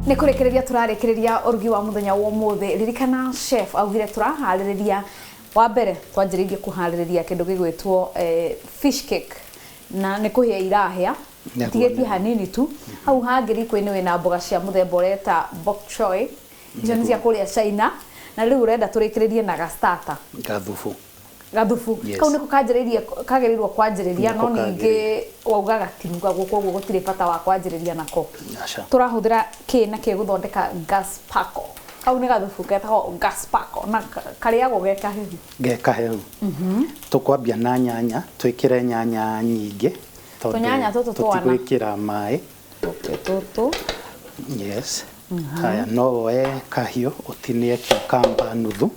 Nĩ kũrĩkĩrĩria tũrarĩkĩrĩria ũrugi wa mũthenya wa ũmũthĩ. Ririkana chef augire tũraharĩrĩria wa mbere twanjĩrĩirie kũharĩrĩria kĩndũ gĩgwĩtwo fish cake na nĩ kũhĩa irahĩa. Nĩguo, Tigĩtie nĩguo. hanini tu. Hau hangĩ riko-inĩ wĩna mboga cia mũthemba ũreta bok choy. Icio nĩ cia kũrĩa China. Na rĩu ũrenda tũrĩkĩrĩrie na ga starter. Gathubu. Gathubu. Yes. Kau nĩko kanjĩrĩirie kagĩrĩirwo kwanjĩrĩria no Nĩko ningĩ kagĩrĩire. wauga gatirugagwo koguo gũtirĩ bata wa kwanjĩrĩria nako. Aca. Tũrahũthĩra kĩ na kĩ gũthondeka gazpacho? Kau nĩ gathubu getagwo gazpacho na karĩagwo ge kahehu. Ge kahehu. Tũkwambia na nyanya, twĩkĩre nyanya nyingĩ tondũ Tũnyanya tũtũ twana. tũtigwĩkĩra maĩ. Okay, tũtũ. Yes. Haya, no woe kahiũ ũtinie cucumber nuthu.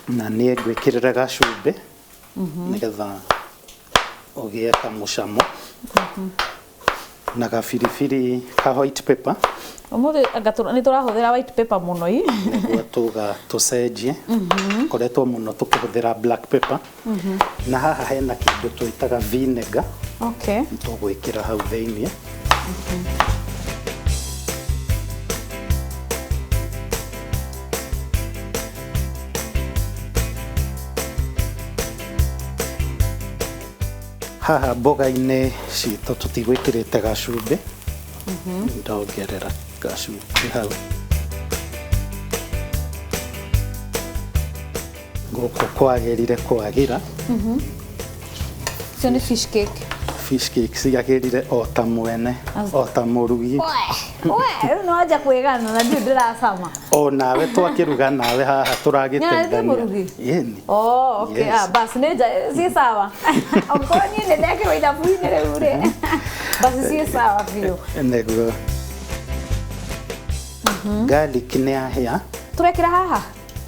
Na niĩ ngwĩkĩrĩre gacumbĩ nĩgetha ũgĩe kamũcamo. Na gabiribiri ka white pepper. Ũmũthĩ anga nĩ tũrahũthĩra white pepper mũno ii. Nĩguo tuga tũcenjie. Koretwo mũno tũkĩhũthĩra black pepper. Na haha hena kĩndũ twĩtaga vinegar. Okay. Tũgwĩkĩra hau thĩiniĩ. Haha mboga-inĩ citũ tũtigwĩkĩrĩte gacumbĩ. Ndongerera gacumbĩ hau. Gũkũ kwagĩrire kwagĩra. Icio nĩ fish cake. Fish cake ciagĩrire o ta mwene, o ta mũrugi. We, rĩu nĩ wanja kwĩgana na ndiũ ndĩracama. O nawe twakĩruga nawe haha tũragĩteithania. Nyarĩ mũrugi? Ĩni. Oh, okay. Yes. Ah, bas nĩ nja ciĩ sawa. Okorwo niĩ nĩ ndekĩrwo ithabu-inĩ rĩu rĩ. Basi ciĩ sawa biũ. Nĩguo. Garlic nĩ yahĩa. Tũrekĩra haha?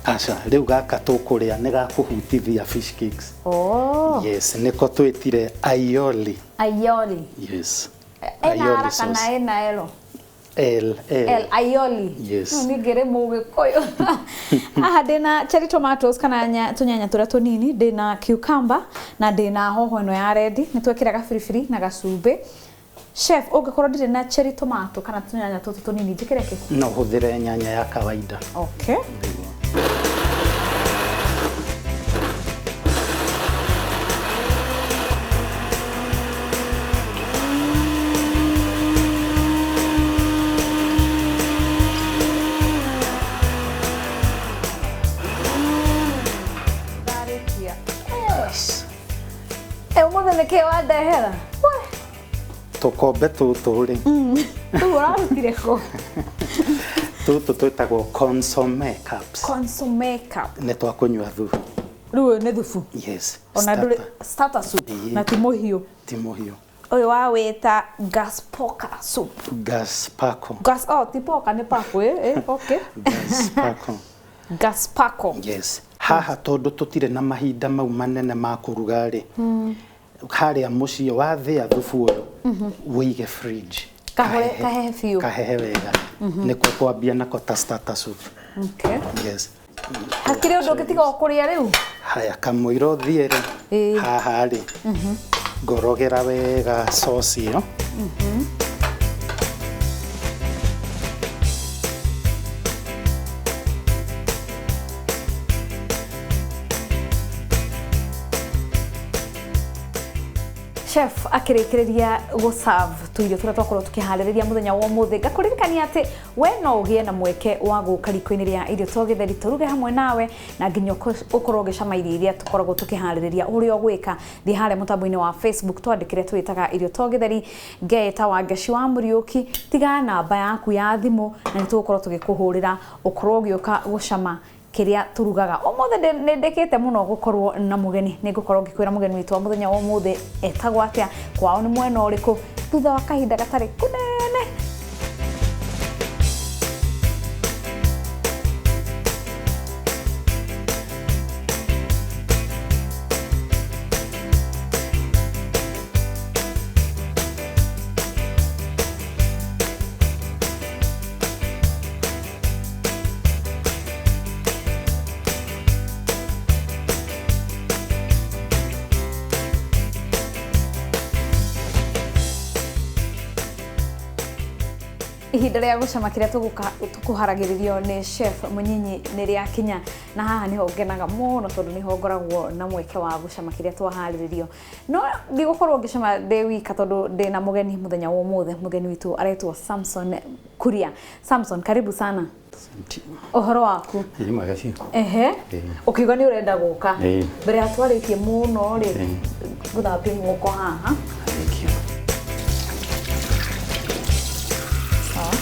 Aca, rĩu gaka tũkũrĩa nĩ gakũhutithia fish cakes. Oh. Yes, nĩko twĩtire aioli. Aioli. Yes. Ena Aioli ara kana sauce. ena elo? L, L. L, aioli. Yes. Rĩu niĩ ngĩrĩ mũgĩkũyũ. Haha ndĩna cherry tomatoes kana tũnyanya tũrĩa tũnini, ndĩna cucumber na ndĩna hoho ĩno ya red. Nĩ twekĩra gabiribiri na gacumbĩ. Chef, ũngĩkorwo ndirĩ na cherry tomato kana tũnyanya tũtũ tũnini, njĩkĩre kĩ? No ũhũthĩre nyanya ya kawaida. Okay. Nĩguo. Ndarĩkia. Ũmũthĩ nĩkĩ wandehera? Tũkombe tũtũ rĩ. Rĩu ũrarutire kũ? Tũtũ twĩtagwo consomme cups. Consomme cup. Nĩ twa kũnyua thubu. Rĩu ũyũ nĩ thubu. Yes. Ona ndũrĩ Starter. starter soup Ĩĩ. na ti mũhiũ. Ti mũhiũ. Ũyũ wa wĩta gaspoka soup. Gaspaco. Gas, oh, ti poka nĩ pako, okay. Gaspaco. Gaspaco. Yes. Haha tondũ tũtirĩ na mahinda mau manene ma kũruga rĩ. Harĩa mũciĩ wathĩa thubu ũyũ wĩige fridge. Kahore, kahehe biũ. Kahehe wega. Nĩkuo kwambia nako ta starter soup. Okay. Yes. Hakĩrĩ ũndũ ũngĩtiga o kũrĩa rĩu? Haya kamũira ũthiĩ rĩ. Ĩĩ. Haha rĩ. Ngorogera wega sauce ĩyo. Chef akĩrĩkĩrĩria gũ serve tũirio tũrĩa twakorwo tũkĩharĩrĩria mũthenya wa ũmũthĩ. Ngakũririkania atĩ we no ũgĩe na mweke wa gũka riko-inĩ rĩa irio twa gĩtheri tũruge hamwe nawe na nginya ũkorwo ũgĩcama irio iria tũkoragwo tũkĩharĩrĩria ũrĩa ũgwĩka. Thiĩ harĩa mũtambo-inĩ wa Facebook twandĩkĩre twĩtaga irio twa gĩtheri, ngeĩta Wangeci wa Mũriũki, tiga namba yaku ya thimũ na nĩ tũgũkorwo tũgĩkũhũrĩra ũkorwo ũgĩũka gũcama kĩrĩa tũrugaga. Ũmũthĩ nĩ ndĩkĩte mũno gũkorwo na mũgeni. Nĩ ngũkorwo ngĩkwĩra mũgeni witũ wa mũthenya wa ũmũthĩ etagwo atĩa, kwao nĩ mwena ũrĩkũ, thutha wa kahinda gatarĩ kũnene. Ihinda rĩa gũcama kĩrĩa tũkũharagĩrĩrio nĩ chef Mũnyinyi nĩ rĩakinya, na haha nĩho ngenaga mũno tondũ nĩho ngoragwo na mweke wa gũcama kĩrĩa twaharĩrĩrio. No ndigũkorwo ngĩcama ndĩ wika tondũ ndĩna mũgeni mũthenya wa ũmũthĩ. Mũgeni witũ aretwo Samson Kuria. Samson, karibu sana. Ũhoro waku? Nĩ mwega biũ. Ehe. Ĩĩ. Ũkiuga nĩ ũrenda gũka. Ĩĩ. Mbere ya twarĩtie mũno rĩ, Ĩĩ. ngũthambie moko haha. Thank you. Sawa.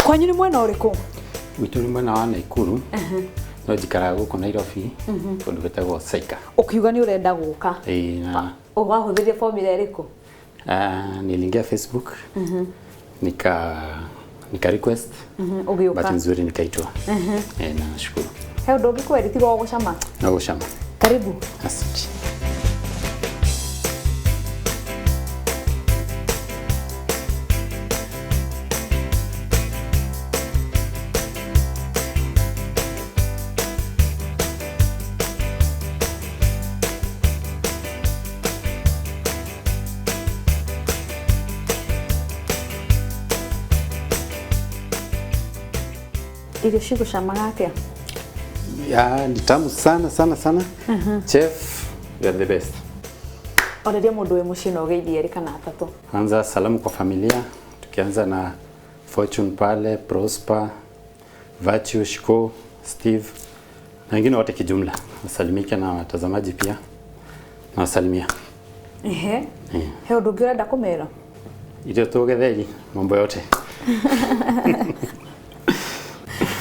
Kwanyu nĩ mwena ũrĩkũ? Gwitũ nĩ mwena wa Naikuru, no njikaraga gũkũ Nairobi, kũndũ gwĩtagwo Saika. Ũkiuga nĩ ũrenda gũka. Ĩĩ, na Wahũthĩrire formula ĩrĩkũ? Niliingia Facebook, nika request, Ũgĩũka. bahati nzuri nikaitwa. Eh, na nashukuru. He ũndũ ũngĩ kweri tiga o gũcama? No gũcama. Karibu. Asante. Irio cigũcamaga atĩa? Ya, ni tamu sana sana sana. Chef, you are the best. Orĩria mũndũ wĩ mũciĩ na ũgeithie erĩ kana atatũ. Kwanza salamu kwa familia, tukianza na Fortune pale, Prosper, Virtue, Shiko, Steve na wengine wote kijumla. Wasalimike na watazamaji pia. Nawasalimia. Ehe. He ũndũ ũngĩ ũrenda kũmera? Irio tu gĩtheri, mambo yote.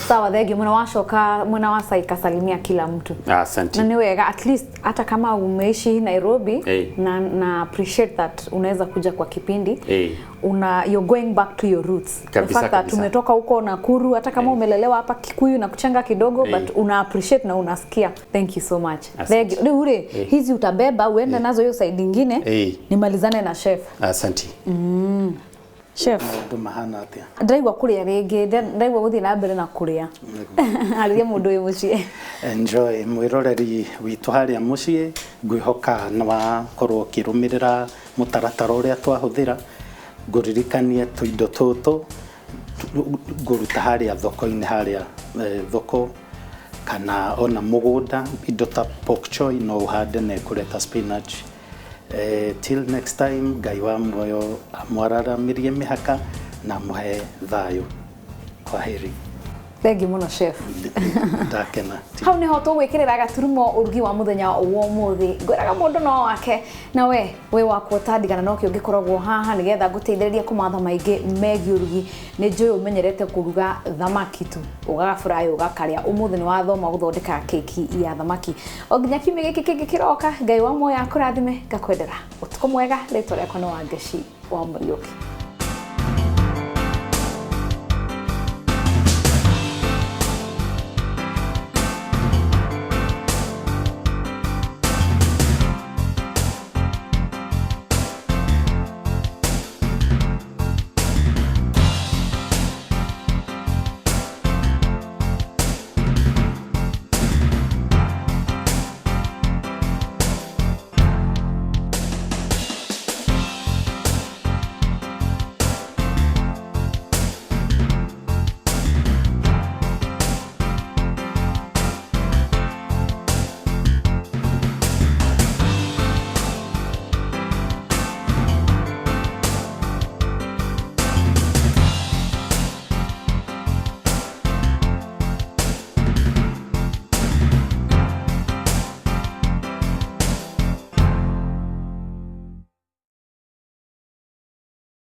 Sawa, thengi mũno. Wacoka mwena wa Saika, salimia kila mtu. Asante. Na ni wega at least hata kama umeishi Nairobi, Hey. na appreciate that unaweza kuja kwa kipindi. Hey. Una, you're going back to your roots. The Kabisa, fact that kabisa. umetoka huko Nakuru, hata kama Hey. umelelewa hapa Kikuyu na kuchanga kidogo, Hey. but una appreciate na unasikia. Thank you so much. Asante. Thank you. Rĩu rĩ, hizi utabeba uende nazo hiyo side ingine. Hey. Nimalizane na chef. Asante. Chef, Maũndũ mahana atĩa? ndĩraigua kũrĩa rĩngĩ, ndĩraigua gũthiĩ na mbere na kũrĩa. Arĩria mũndũ wĩ mũciĩ. Enjoy. Mwĩroreri witũ harĩa mũciĩ, ngwĩhoka nĩ wakorwo ũkĩrũmĩrĩra mũtaratara ũrĩa twahũthĩra. Ngũririkanie tũindo tũtũ ngũruta harĩa thoko-inĩ, harĩa thoko kana ona mũgũnda. Indo ta bok choy no ũhande na ĩkũre ta spinach. Till next time, Ngai wa muoyo amwararamĩrie mĩhaka na amũhe thayũ. Kwaheri. Thengi mũno chef. Ndakena. Hau niho tũgwĩkĩrĩra gaturumo ũrugi wa mũthenya wa ũmũthĩ. Ngwĩraga mũndũ no wake, na we wĩ wakwo tandigana nokĩo ngĩkoragwo haha nĩgetha ngũteithĩrĩrie kũmatha maingĩ megiĩ ũrugi. Nĩ njũĩ ũmenyerete kũruga thamaki tu, ũgagaburaĩ ũgakarĩa. Ũmũthĩ nĩ wathoma gũthondeka keki ya thamaki. O nginya kiumia gĩkĩ kĩngĩ kĩroka, Ngai wa muoyo akũrathime, ngakwendera ũtukũ mwega. Rĩtwa rĩakwa nĩ Wangeci wa Mũriũki.